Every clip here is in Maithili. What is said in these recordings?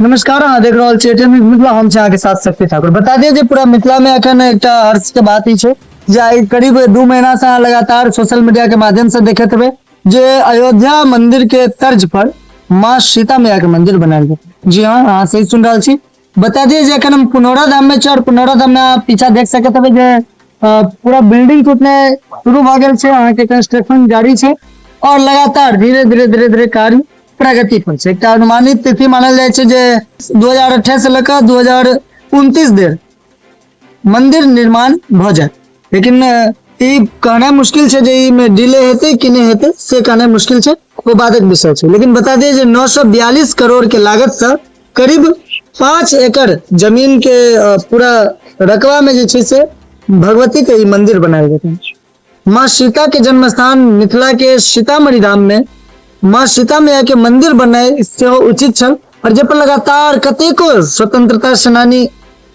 नमस्कार, अहाँ देख रहल छी एटीएम मिथिला। हम छी अहाँके साथ शक्ति ठाकुर। बता दिअ जे पूरा मिथिला में अखन एकटा हर्ष के बात ई छै जे आइ करीब 2 महीना से अहाँ लगातार सोशल मीडिया के माध्यम से देखैत हेबै जे अयोध्या मंदिर के तर्ज पर माँ सीता मैया के मंदिर बनायल गेल। जी हाँ, अहाँ सही सुन रहल छी। बता दिअ जे अखन हम पुनौरा धाम में छी और पुनौरा धाम में अहाँ पीछा देख सकैत हेबै जे पूरा बिल्डिंग टूटनाइ शुरू भऽ गेल छै, अहाँके कंस्ट्रक्शन जारी छै और लगातार धीरे धीरे धीरे धीरे कार्य प्रगति पर छै। एकटा अनुमानित तिथि मानल जाइ छै जे 2028 से लऽ कऽ 2029 धरि मंदिर निर्माण भऽ जायत, लेकिन ई कहनाइ मुश्किल छै जे ई मे डिले हेतै कि नहि हेतै, से कहनाइ मुश्किल छै, ओ बादक विषय छै। लेकिन बता दियै जे 942 करोड़ के लागत से करीब 5 एकड़ जमीन के पूरा रकबा में जे छै से भगवती के ई मंदिर बनायल जेतै। माँ सीता के जन्म स्थान मिथिला के सीतामढ़ी धाम में माँ सीता मैया के मंदिर बननाइ सेहो उचित छल और जे पर लगातार कतेको स्वतंत्रता सेनानी,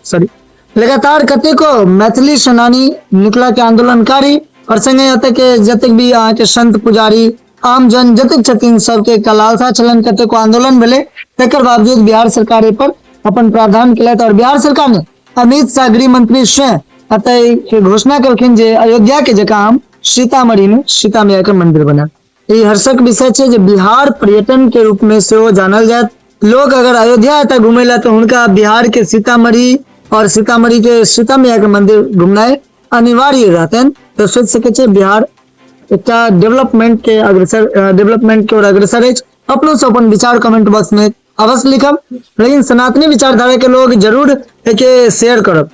सॉरी, लगातार कतेको मैथिली सेनानी, मिथिला के आंदोलनकारी और संगे एतऽ के जतेक भी अहाँके संत पुजारी आम जन जतेक छथिन सबके एकटा लालसा छलनि, कतेको आंदोलन भेलै, तकर बावजूद बिहार सरकार एहि पर अपन प्रावधान केलथि और बिहार सरकार ने अमित शाह गृह मंत्री स्वयं एतय के घोषणा केलखिन जे अयोध्या के जकाँ हम सीतामढ़ी में सीता मैया के मंदिर बनायब। ई हर्षक विषय छै जे बिहार पर्यटन के रूप में सेहो जानल जायत। लोग अगर अयोध्या एतऽ घुमै ला तऽ हुनका बिहार के सीतामढ़ी और सीतामढ़ी के सीता मैया के मंदिर घुमनाइ अनिवार्य रहतनि। तऽ सोचि सकै छियै बिहार एकटा डेवलपमेंट के अग्रसर, डेवलपमेंट के ओर अग्रसर अछि। अपनो सब अपन विचार कमेंट बॉक्स में अवश्य लिखब, लेकिन सनातनी विचारधारा के लोग जरूर एके शेयर करब।